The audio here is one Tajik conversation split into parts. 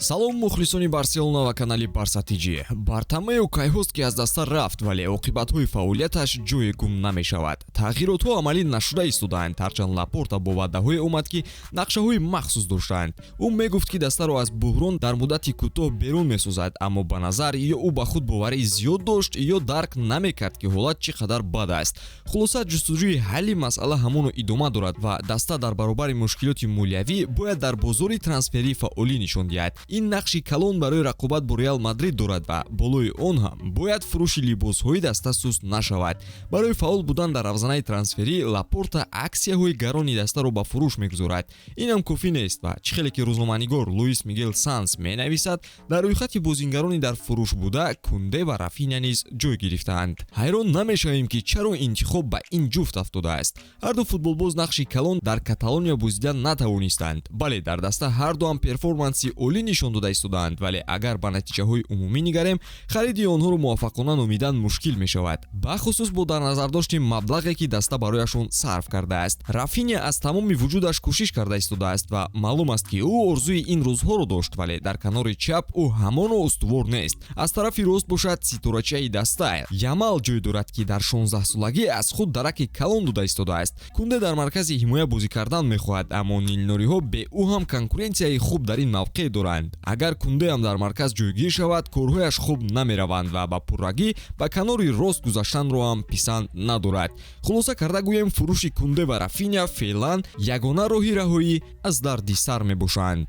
Салом, мухлисони Барселона ва канали Барса ТЖ. Бартомеу кайҳост, ки аз даста рафт, вале оқибатҳои фаъолияташ ҷое гум намешавад. Тағйиротҳо амалӣ нашуда истодаанд, ҳарчанд Лапорта бо ваъдаҳое омад, ки нақшаҳои махсус доштанд. Ӯ мегуфт, ки дастаро аз буҳрон дар муддати кӯтоҳ берун месозад, аммо ба назар ё ӯ ба худ боварии зиёд дошт, ё дарк намекард, ки ҳолат чӣ қадар бад аст. Хулоса, ҷустуҷӯи ҳалли масъала ҳамоно идома дорад ва даста дар баробари мушкилоти молиявӣ бояд дар бозори трансферӣ фаъолӣ нишон диҳад. Ин нақши калон барои рақобат бо Реал Мадрид дорад ва болои он ҳам бояд фурӯши либосҳои даста суст нашавад. Барои фаъол будан дар равзанаи трансферӣ Лапорта аксияҳои гарони дастаро ба фурӯш мегузорад. Инам кофӣ нест ва чӣ хеле ки рӯзноманигор Луис Мигел Санс менависад, дар рӯйхати бозингарони дар фурӯш буда Кунде ва Рафиня низ ҷой гирифтаанд. Ҳайрон намешавем, ки чаро интихоб ба ин ҷуфт афтодааст. Ҳарду футболбоз нақши калон дар Каталония бозида натавонистанд. Бале, дар даста ҳардуам перформанси олӣ нишон дода истодаанд, вале агар ба натиҷаҳои умумӣ нигарем, хариди онҳоро муваффақона номидан мушкил мешавад, бахусус бо дар назардошти маблағе, ки даста барояшон сарф кардааст. Рафиня аз тамоми вуҷудаш кӯшиш карда истодааст ва маълум аст, ки ӯ орзуи ин рӯзҳоро дошт, вале дар канори чап ӯ ҳамоно устувор нест. Аз тарафи рост бошад, ситорачаи даста Ямал ҷой дорад, ки дар 16-солагӣ аз худ дараки калон дода истодааст. Кунде дар маркази ҳимоя бозӣ кардан мехоҳад, аммо нилнориҳо бе ӯ ҳам конкуренсияи хуб дар ин мавқеъ доранд. Агар Кундеам дар марказ ҷойгир шавад, корҳояш хуб намераванд ва ба пуррагӣ ба канори рост гузаштанро ҳам писанд надорад. Хулоса карда гӯем, фурӯши Кунде ва Рафиня феълан ягона роҳи раҳоӣ аз дарди сар мебошанд.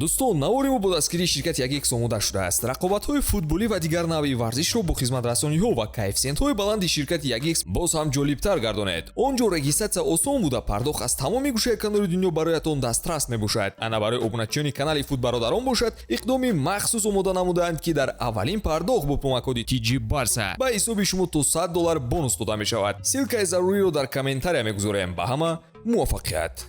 Дӯстон, навори мо бо дастгирии ширкати Ягикс омода шудааст. Рақобатҳои футболӣ ва дигар навъи варзишро бо хизматрасониҳо ва коэффисиентҳои баланди ширкати Ягикс боз ҳам ҷолибтар гардонед. Он ҷо регистратсия осон буда, пардохт аз тамоми гӯшаи канори дунё бароятон дастрас мебошад. Ана барои обуначиёни канали Футбародарон бошад, иқдоми махсус омода намудаанд, ки дар аввалин пардохт бо промокоди TG Барса ба ҳисоби шумо то 100 доллар бонус дода мешавад. Ссылкаи заруриро дар комментария мегузорем. Ба ҳама муваффақият!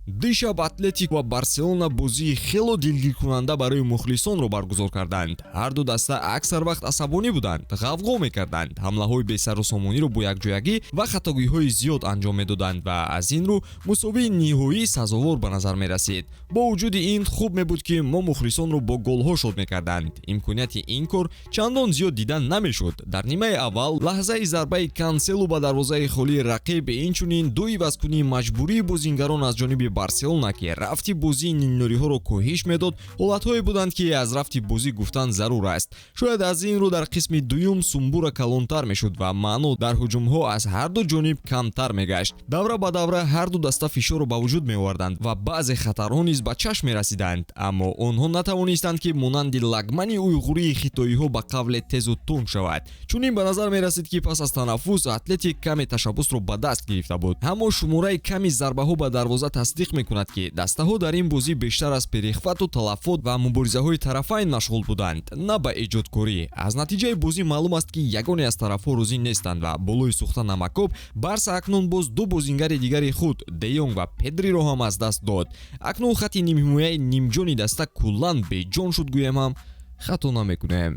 Дишаб Атлетик ва Барселона бозии хело дилгиркунанда барои мухлисонро баргузор карданд. Ҳарду даста аксар вақт асабонӣ буданд, ғавғо мекарданд, ҳамлаҳои бесарусомониро бо якҷоягӣ ва хатогиҳои зиёд анҷом медоданд ва аз ин рӯ мусовии ниҳоӣ сазовор ба назар мерасид. Бо вуҷуди ин, хуб мебуд, ки мо мухлисонро бо голҳо шод мекарданд. Имконияти ин кор чандон зиёд дида намешуд. Дар нимаи аввал лаҳзаи зарбаи Канселу ба дарвозаи холии рақиб, инчунин ду ивазкунии маҷбурии бозингарон аз ҷониби Барселона, ки рафти бозии нилнориҳоро коҳиш медод, ҳолатҳое буданд, ки аз рафти бозӣ гуфтан зарур аст. Шояд аз ин рӯ дар қисми дуюм сумбура калонтар мешуд ва маъно дар ҳуҷумҳо аз ҳарду ҷониб камтар мегашт. Давра ба давра ҳарду даста фишорро ба вуҷуд меоварданд ва баъзе хатарҳо низ ба чашм мерасиданд, аммо онҳо натавонистанд, ки монанди лагмани уйғурии хитоиҳо ба қавле тезу тунд шавад. Чунин ба назар мерасид, ки пас аз танаффус Атлетик каме ташаббусро ба даст гирифта буд, аммо шумораи ками зарбаҳо ба дарвоза тасдиқ мекунад, ки дастаҳо дар ин бозӣ бештар аз перехвату талафот ва муборизаҳои тарафайн машғул буданд, на ба эҷодкорӣ. Аз натиҷаи бозӣ маълум аст, ки ягоне аз тарафҳо розӣ нестанд ва болои сӯхта намакоб Барса акнун боз ду бозингари дигари худ, Деёнг ва Педриро ҳам аз даст дод. Акнун хати нимҳимояи нимҷони даста куллан беҷон шуд, гӯем ҳам хато намекунем.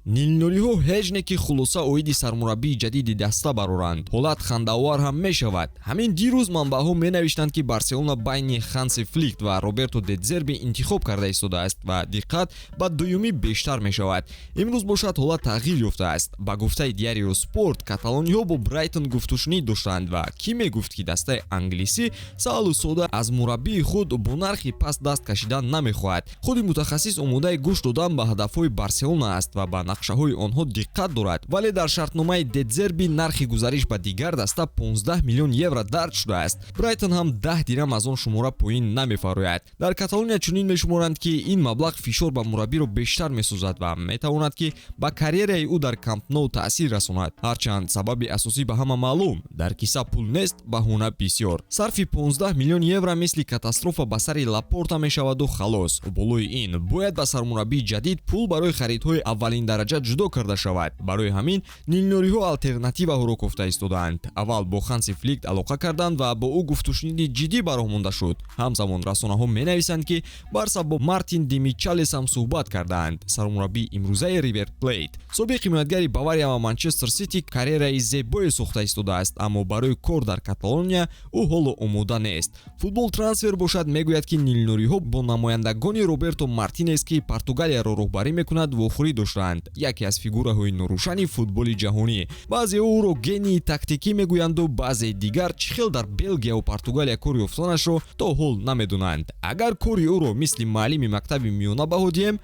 Нилнориҳо ҳеҷ не ки хулоса оиди сармураббии ҷадиди даста бароранд. Ҳолат хандаовар ҳам мешавад. Ҳамин дирӯз манбаъҳо менавиштанд, ки Барселона байни Ханси Флик ва Роберто Дедзерби интихоб карда истодааст ва диққат ба дуюмӣ бештар мешавад. Имрӯз бошад, ҳолат тағйир ёфтааст. Ба гуфтаи Диарио Спорт, каталониҳо бо Брайтон гуфтушунид доштанд ва кӣ мегуфт, ки дастаи англисӣ саҳлу сода аз мураббии худ бо нархи паст даст кашидан намехоҳад. Худи мутахассис омодаи гӯш додан ба ҳадафҳои Барселона аст ва ба нақшаҳои онҳо диққат дорад, вале дар шартномаи Дедзерби нархи гузариш ба дигар даста 15 миллион евро дарҷ шудааст. Брайтон ҳам 10 дирам аз он шумора поин намефарояд. Дар Каталония чунин мешуморанд, ки ин маблағ фишор ба мураббиро бештар месозад ва метавонад, ки ба карьераи ӯ дар Камп Ноу таъсир расонад. Ҳарчанд сабаби асосӣ ба ҳама маълум: дар киса пул нест, баҳона бисёр. Сарфи 15 миллион евро мисли катастрофа ба сари Лапорта мешаваду халос. Болои ин, бояд ба сармураббии ҷадид пул барои харидҳои аввалиндараҷа дараҷа ҷудо карда шавад. Барои ҳамин нилнориҳо алтернативаҳоро кофта истодаанд. Аввал бо Ханси Флик алоқа карданд ва бо ӯ гуфтушуниди ҷиддӣ ба роҳ монда шуд. Ҳамзамон расонаҳо менависанд, ки Барса бо Мартин Демичалес ҳам суҳбат кардаанд, сармураббии имрӯзаи Ривер Плейт. Собиқ ҳимоятгари Бавария ва Манчестер Сити карьераи зебое сохта истодааст, аммо барои кор дар Каталония ӯ ҳоло омода нест. Футбол Трансфер бошад, мегӯяд, ки нилнориҳо бо намояндагони Роберто Мартинес, ки Португалияро роҳбарӣ мекунад, вохӯрӣ доштаанд, яке аз фигураҳои норӯшани футболи ҷаҳонӣ. Баъзе ӯро гении тактикӣ мегӯянду баъзеи дигар чӣ хел дар Белгияву Португалия кор ёфтанашро то ҳол намедонанд. Агар кори ӯро мисли муаллими мактаби миёна баҳо диҳем,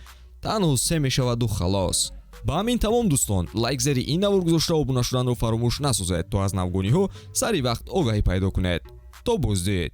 танҳо се мешаваду халос. Ба ҳамин тамом, дӯстон. Лайк зери ин навор гузошта, обуна шуданро фаромӯш насозед, то аз навгониҳо сари вақт огаҳӣ пайдо кунед. То боздид.